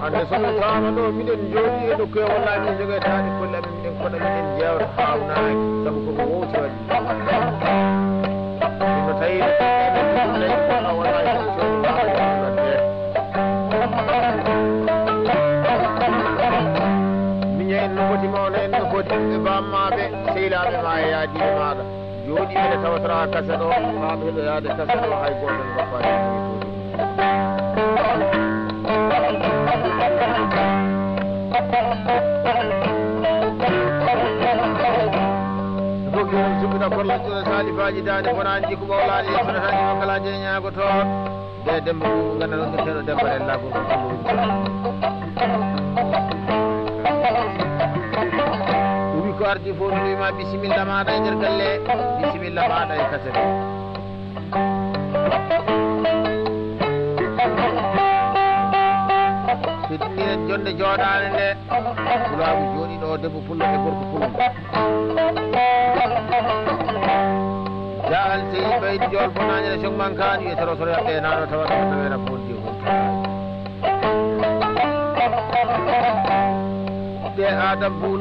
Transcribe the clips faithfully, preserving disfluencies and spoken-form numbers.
Hannde so mi taama ɗo, miɗen jooɗii e nokku he, wallahi, miɗen jogii taade kolle amen, miɗen koɗa, miɗen jeewta, haawnaaki, sabu ko ko wowti waɗi. Sinno tawi no wallahi, miñe en no foti, mawna en no foti, ɓe baammaaɓe, sehilaaɓe ma e yaadiiɓe maaɗa. Jooɗii ene tawtoraa kase ɗo, haa ɓe heɗoyaade kase ɗo, hay gooto ne ngoppaani ɗum e tuuɗi. Fof yo on suɓina korlal ƴuura saalifaaji daande bonaani jikku ɓawlaaɗo yeeso nataani makkalaaji e ñaagotoo. Nde Demba Buubu nganndanɗo ɗum teɗo Demba Rella gol ko Fullo woni. O wi ko ardi fof no wima bisimilla maɗa e nder galle, bisimilla maɗa e kase ɗo. Fitnire jonde jooɗaade nde, Pulaagu jooɗiiɗo debbo pullo e gorko pullo. Jahal sey ɓeydi jool bonaani e cogmankaani e toro toro yaɓɓe e naano tawa ɗo tawera fondi e fondi. Ɓe Adam Buun,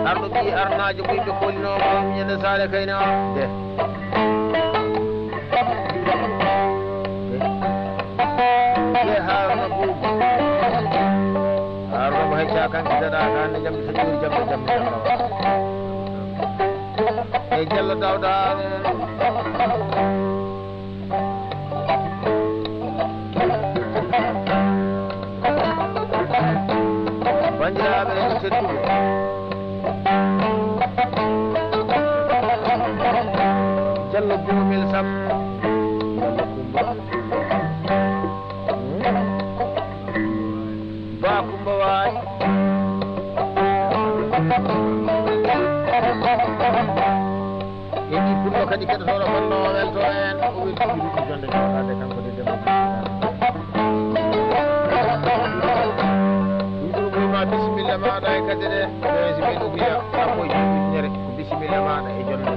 arɗo ɓii arnaajo mo yimɓe koolinooma, ñande saare kayne o, nde. Nde Haruna Buun. Haruna mo Cakan ki daɗa kan ne jamɗe so ƴeewi jamɗe jamɗe jamɗe. E Jallo Dawda. Banndiraaɓe tedduɓe, Jallo Boomel Sam, Ba Kumba Waali. Heɓi pullo kadi keɗotooɗo gonɗo o welto en, o welti ɗum jonde jawtaade kanko de debbo. Ɗum ɗum ma bisimilla maɗa e kadi de, ɗo e simi ɗum wiya, sappo e jowi ujunere, ko bisimilla maɗa e jonde.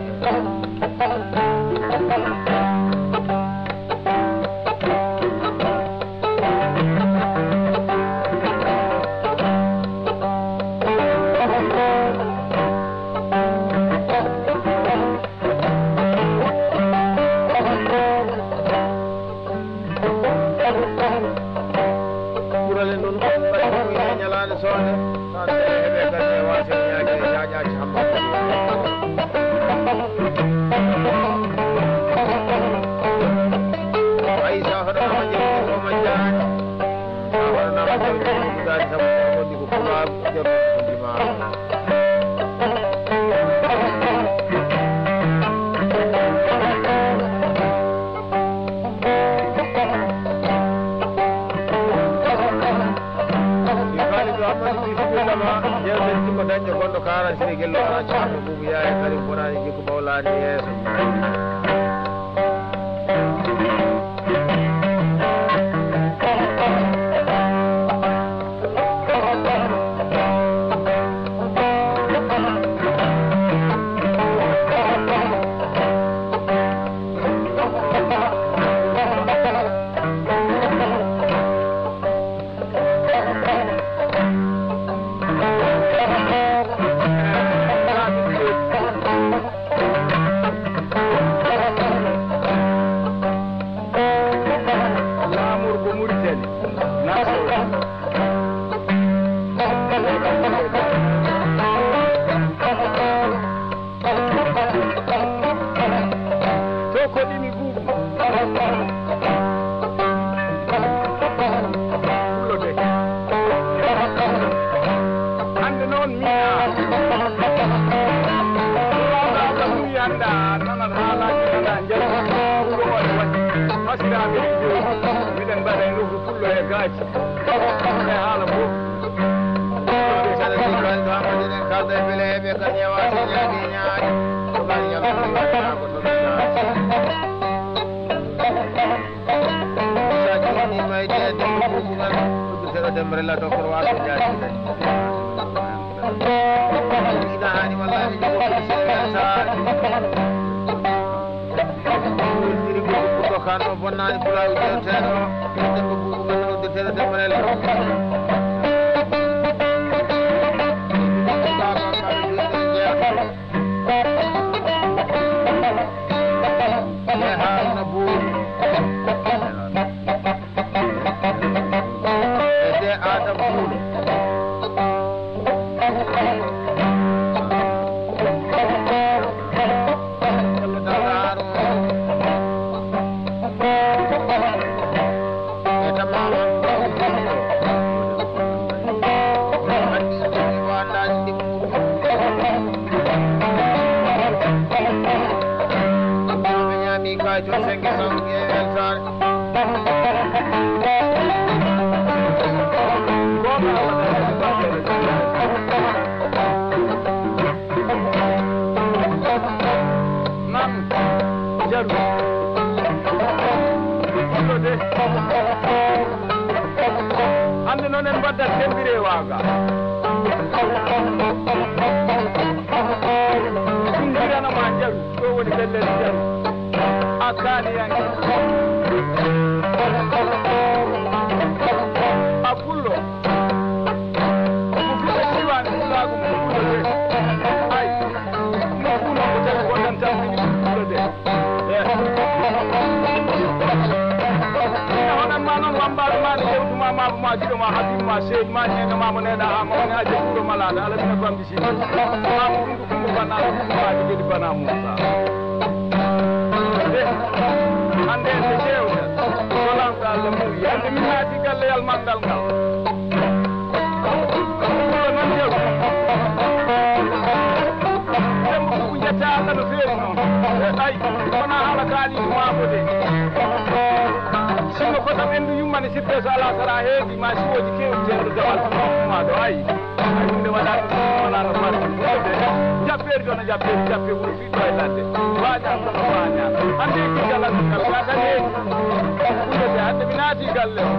Ɓurale ndun ɓaɗi ko wiye ñalaande soode, tan ɓe heɓe kadi e waasel ñaage e jaaƴaaji hamma. Ayi, sa hoɗo ma jeeɗi ko ma jaani. Sa hoɗo nama jeeɗi ko ma jaani, sabu ko woni ko fulaagu, jeeɗi ko ndimaagu. Min kaali ɗo Amadou Diouf ɓe dama, jewten timmo dañɗo gonɗo karan sine gello wona caarno buubu yaaya karim bonani jikko bawlani yeeso. Laamorgo Muritani, naatoo. To koɗimi buubu. Pullo de. Hannde noon mi yi'a. Ɗum mi annda, nanat haalaaji, nana njaru. Ɗum ɗo waɗi waɗi. Fasiraaɓe ɗi jooni. Miɗen mbaɗa e nofru pullo e gaaji. E haala fof. Ɗum ɗo de saɗa ɗum ɗo, ɗo Amadou en kalda e bele heɓe ka ñewa, si ñaagi ñaari. Ko bari yalla, ko bari yalla, ko to ɓe ñaari. Sa jooni mayde e debbo buubugal, udduteɗo Demba Rella Doktor Waalo Jaaji. Ina haani wallahi mi jogo ko sere sa. Wondiri ko ko kan o bonnani pulaagu jeeteɗo. Debbo buubugal udduteɗo Demba Rella. Ɓe haalna buubu. E de Adam buubu. E tamaman. Anndi ɗum mi waɗaani ɗum. Ɗum ɗo ɓe ñaami ka coosenke sawdi e weltaare. Goonga Allah. Nan, jaru. Ɗum ɗo de. Hannde noon en mbaɗdat temmbire e waaga. Ɗum mbirana ma jaru, ɗo woni pellel jaru. A kaaniyanke. A pullo. Mo fuɗa siwani pulaagu mo fuɗa de. Ay. Mo fuɗa ko tawi ko tan tan mini fuɗa de. Ina honan ma noon wambaare ma ne yewtuma ma ma Ɗo ma Habib ma Seydi ma neene ma mo neeɗa ha ma woni aje kuuro malaɗa ala mina bamdi sini. Ma ko ɗum ko kumba bana ɗum ma ko gedi bana Musa. De, hande en de jewte. Ko lamɗo Allah muri. Hande min naati galleyal manngal ngal. Ɗum ko non jewte. Dembo ko jetta Allah no feeri non. Ay, kona hala kaali ma ko de. Sinno ko tan endu yummani sippe so ala sara heedi ma siwoji kewti hendo dawal ma ɗo ay. Ay hunde wala ɗum wala no fati. Japperi ɗo no japperi jappe wuro fiɗɗo e ladde. Waña ko no waña. Ande ki galan kal ka tan heedi. Hunde de hande mi naati galle o.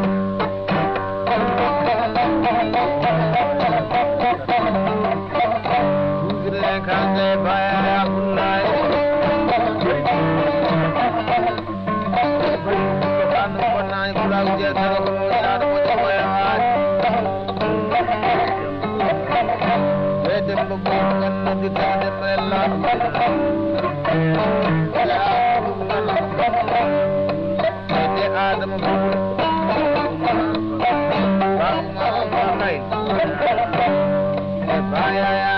Tugire kande baya Abdullahi. Ko tan ko naani ko law je tan ko woni laado mo je ko yaani. Be dembo bo kan no di tan de bella. Ya Abdullahi. Ede Adama Bulu. Ba Umar Bakay. E Ba Yaya.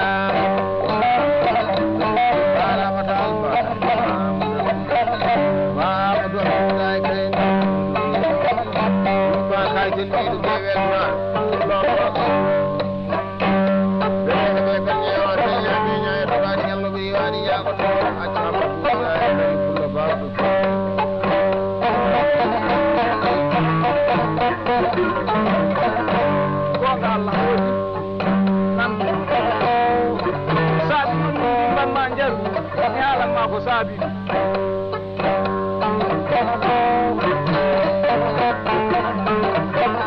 Ba Ramata Alba. Ba Amadou Abdoulaye Kay. Ba Kay Jël Miidu Gewel Noir. Goonga Allah woodi. Nan. Saabi ɗum min ndimban ma njaru. Mi haalan ma ko saabi ɗum.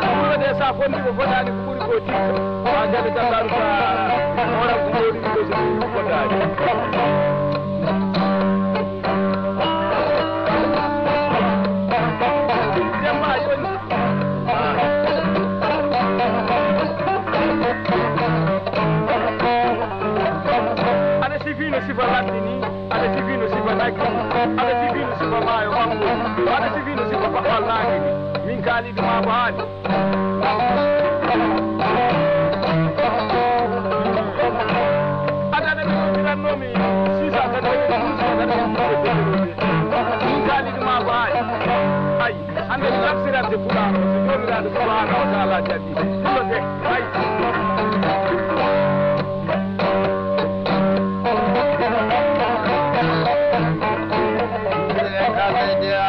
Ɗum de sa fondi ko fotaani ko ɓuri ko tikka. Wa jaɓe tallaru sa horan ko jooɗi ko so ɗum fotaani. Demba joni. Aɗa sifino sifa ladde ni. Aɗa sifino sifa nagge ni. Aɗa sifino sifa maayo ɓanngo ni. Aɗa sifino sifa baɓɓal naange ni. Min kaalidu ma ko haali. Aɗa aɗa ɓe ɗoɓirannomi six cent quatre-vingt-douze, min kaalidu ma ko haali. Ay, hande mi lamsirante pulaar o, so Joomiraaɗo Subhaanahu wa Taala jaɓi. Ɗum ɗo de, ay.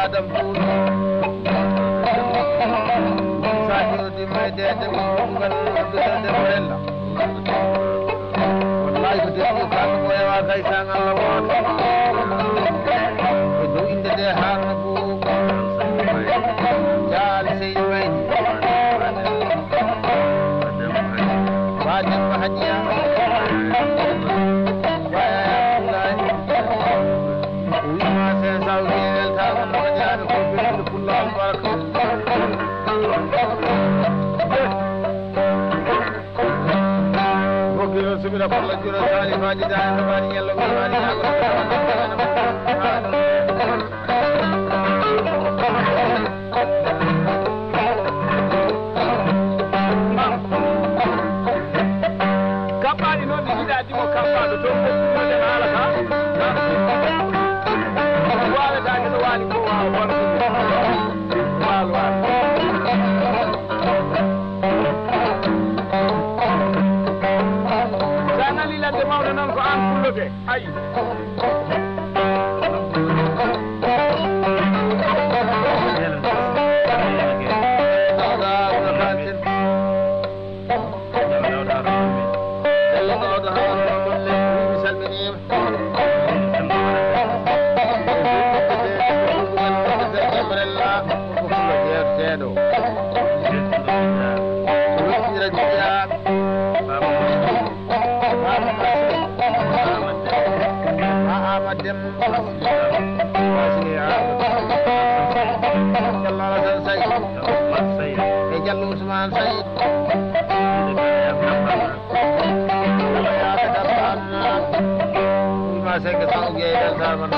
Adam Tuuno. Sa jooɗi mayde de mo ngal de de rella. Wallahi ko de ko kan ko e wa kay sang Allah wooto. E dow inde de harna bu. Jaal sey maydi. Ba Demba Hajiya. Ba Yaya Abdoulaye. Wima sen saw yel ta ko jaabe ko be ko Allah baraka. Bokki non sumira ko Allah juro tali faji da no bari yalla ko bari ya ko. Kaɓɓaani noon ɗi njiɗaa dimo kaɓɓaaɗo toon fof ɗum waɗen haala ka. Waawetaake no waali ko waawa bonde. Waalo waalo. Sa nani ladde mawɗo noon ko aan fullote. Ayi. Amadou Deme. Jallo Alassane Seye. E Jallo Ousmane Seye. Ɓuri ma seke saw jeeyɗen sarma no.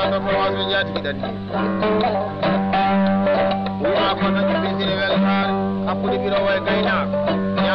Alla ɗo ko waasɓe njaatigi ɗanni. Wima ko no ɓe mbisiri weltaare, hakkunde ɓirowo e gaynaako.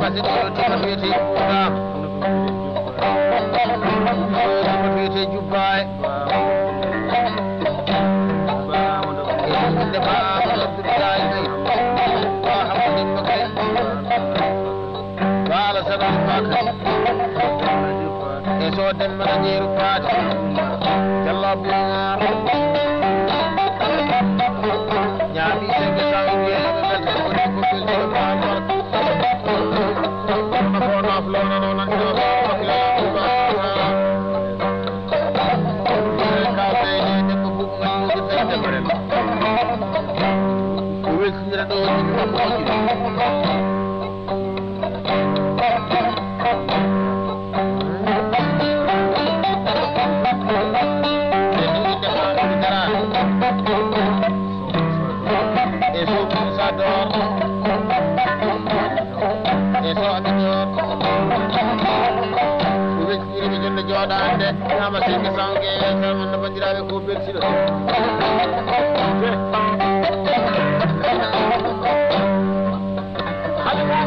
Basi ɗo ɗo tuma fiyete Jubbaa. Ɗo tuma fiyete Jubbaa e. E ɗum inde Ba Amadou Abdoulaye Faye. Ba Amadou Faye. Ba Alassane Aboubacar. E so Demba Jeeru Paate. Jalla Boubacar. Ñaami senge sawi wiyeede ɓe ɓe ɓe ɓe ɓe ɓe ɓe ɓe ɓe ɓe ɓe Ɓe jonde jooɗaande, ñaama seyke sawge, salmon no banndiraaɓe ko belsiɗo. Hade ka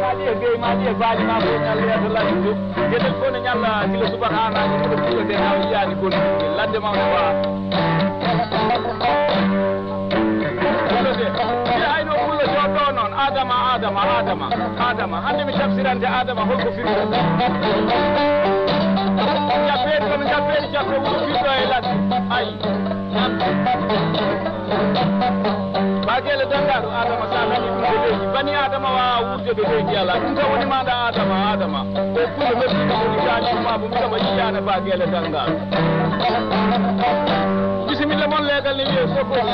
maɗi e bey maɗi e baali ma ko ñalle yeeso lajude. Geɗel fof ne ñalla gila subaka ha naange, ɗum ɗo ɗum ɗo de taw yiyaani gonɗinɓe. Ladde mawɗo waa. Pullo de. Mbiɗa hayno pullo jooɗɗo noon. Adama, Adama, Adama, Adama. Hannde mi tafsirante Adama, holko firta? Jappeede kono jappeede jappe wuro firɗo e ladde. Ayi. Baagele danngaɗo Adama, sa nani ɗum ko leydi. Bani Adama waawa wuurde de leydi alaa. Ɗum tan woni maanda Adama, Adama. O pullo noddiɗo ko Itaali, ma bo mi tawa yiyaana baagele danngaɗo. Bisimilla mon leegal ne wiye Sokone.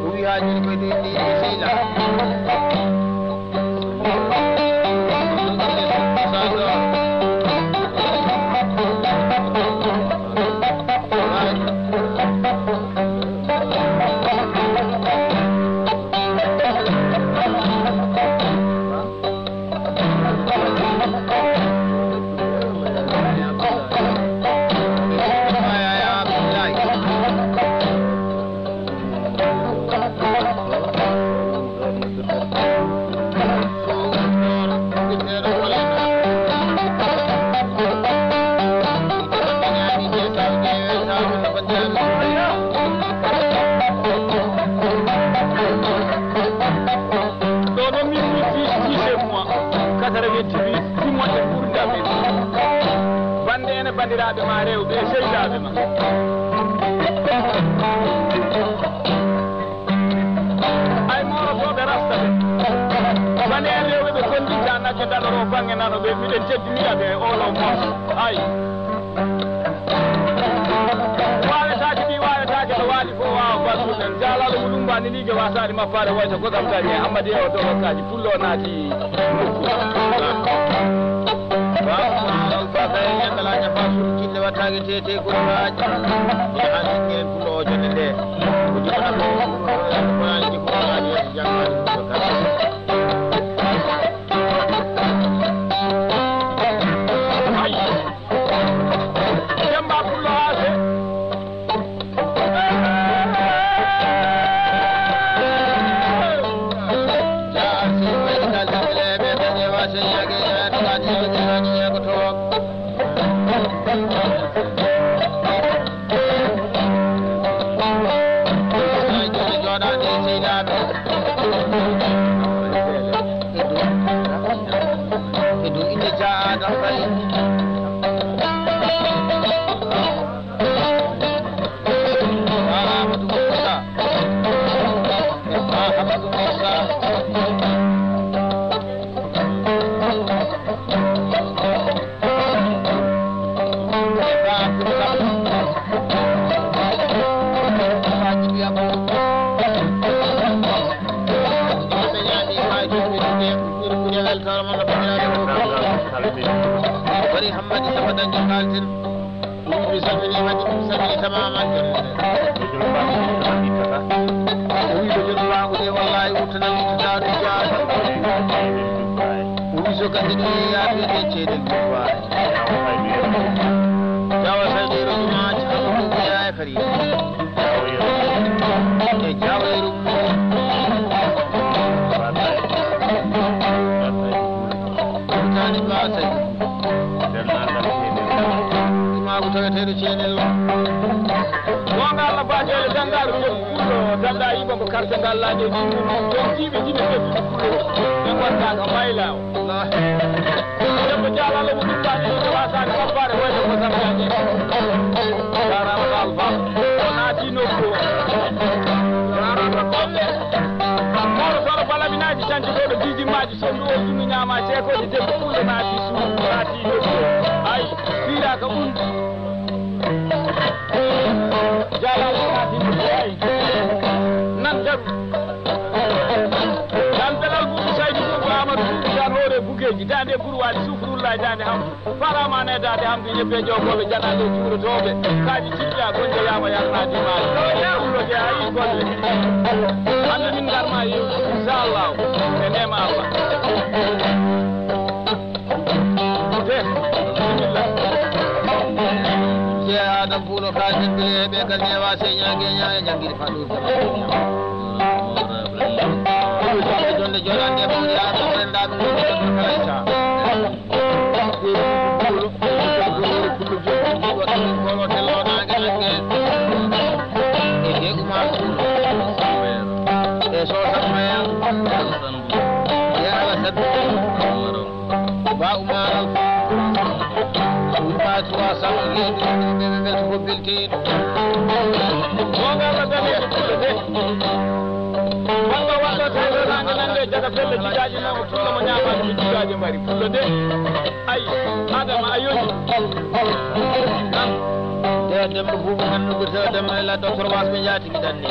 O wi haa joni koye ɗum ni sila. Ɗo ɗo min mi dix-huitième mois, quatre-vingt-huit, ɗum wonde ɓurda min. Bande ene bandiraɓe ma rewɓe e sehilaaɓe ma. Ay moorotooɓe rasta ɓe. Bande en rewɓe ɓe kondinta nagge daɗoro bannge nano ɓe, miɗen teddiniya ɓe e oɗo mois. Ay. Waawetaake ɓii waawetaake no waali fof waawa balɗuɗen. Jaalaalo mo lumbaani liige waasaani mappaare wayta kosam dañe. Ammadi e o dogokkaaji pullo naati nokku. Baaba Maal Alfa Gaye Ñaŋ alaa ñafa suudu kille wattaake tete gol maaji. Ina haani ngeen pullo o jonde nde. Ko jikko tan ko ko ko ko ko ko ko ko ko ko ko ko ko Samba Dañde Kalten. O wi mi salmini, wadde mi salmini tamaman. O wi ko jono laamu de, wallahi, wurtana mi daadu jaadu. O wi so kadi ni yaade de ceedel Dubai. Jawa Saydu Yero Juma, ci Amadou Ndiaye Karim. E Jawa Yero. Wurtani Ba Saydu. Imaamu taweteeɗo Ceenel. Goonga Allah, baateele danndaari ko pullo dannda yiɓa ko karte ngal laaƴe ɗi ɗum ɗon jiiɓe jiɓe ɓeddi pullo ɓe ngonta ka mayla o. Debbo jaal Allah mo ɗuppani ɗo wasaani wabbaare wayde ko sam jaaji. Jaaraama Baal Ba o naati nokku o. Jaaraama Baal. Mawɗo Soro Balaminaaji canci ɗo ɗo jijimaaji. Sondu o junnu ñaama ceekooji debbo ɓullo naati suudu naati nokku. Ay, fiiraaka ɓun. Jaalaali naati nokku. Ay. Nan jaru. Dan belal bubu saydi bubu Amadou bubu dan hoore bugeeji. Daande burwaali sufrullahi daande hamdu. Faalaama ne daande hamdu ñebbe joogoɓe janaaɓe juurotooɓe. Kaaji cibla gonje yaama yarnaadi maali. Ɗo yaa ulo je ayi golle. Hannde min ngarma yeewtude, inchallah, e neema Allah. De, bisimilla. Ceerno Adam Puulo, Kaalis Bile, ɓe kadi newa se ñaage ñaage jangiri faɗɗu. Jonde jooɗande mawɗi Adam rendaɓe ɗum kala sa. E Umar Puulo. E Sosa Maya. E Alasan. Ba Umar. Umar trois cents. Gonga ko dañi ko Puulo de. Walla walla tawi naange nande jaga pelle jigaaji nawa Puulo mo ñaamaani ko jigaaji mari Puulo de. Ay, Adama a yoñi. Nde Demba Buubu Kan no ɓirta Demba e la docteur Was ɓe jaatigi ɗanni.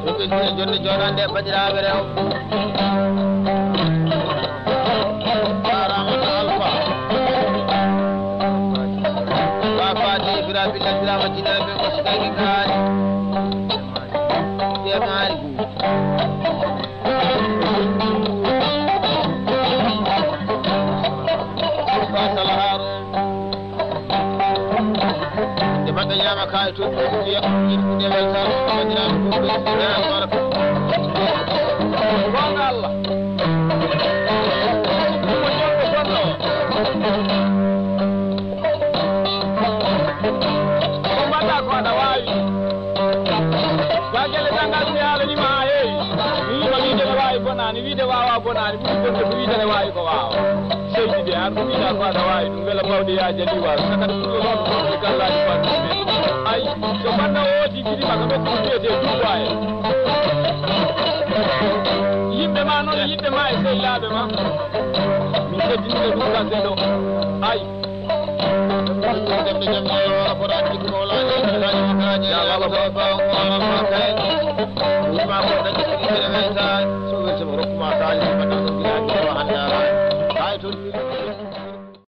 Ɗum ɓe jonde jooɗande baɗiraaɓe rew. Baaraama Alfa. Ba Faati Fira Billa Birama Jinaaɓe Oskaki Kaari. Ɓe maari. Ba Salaharo. Nde mbaɗɗa ñaama kaye to ɗum ɗiya ɗum ɗiɗi ɗe welta ɗum ɓanndiraaɓe ɗum ɓe ɓe albarka. Goonga Allah. Ɗum ko jolɗo gonɗo o. Ko mbaɗɗa ko aɗa waawi. Ba gelle ɗanngal mi haalanima haa heewi. Mi yima wiide ne waawi bonaani, wiide waawa bonaani, ɓuri bonde ko wiide ne waawi ko waawa. Seydi de, an ko wiɗa ko aɗa waawi ɗum, mbela bawɗe yaa jali waawi. Sakata ɗum ɗo ɗon ɗon e gallaaji fadduɓe. Ay, so banna o ooti jiɗi maka nokku ɗum wiyetee Duuɓa en. Yimɓe ma noon, yimɓe ma e sehilaaɓe ma. Min teddinɓe ɗum kamɓe ɗo. Ay. Demde jam ñaalo wala fotaani jikku mawlaaji, kañum kañum, ya Allah, ba, ba, ba, ba, kay. Wima ko dañi ko ɗum ene welta, so weltima rokkuma kaali, ko mbaɗɗa ɗum gila, gila, hannde.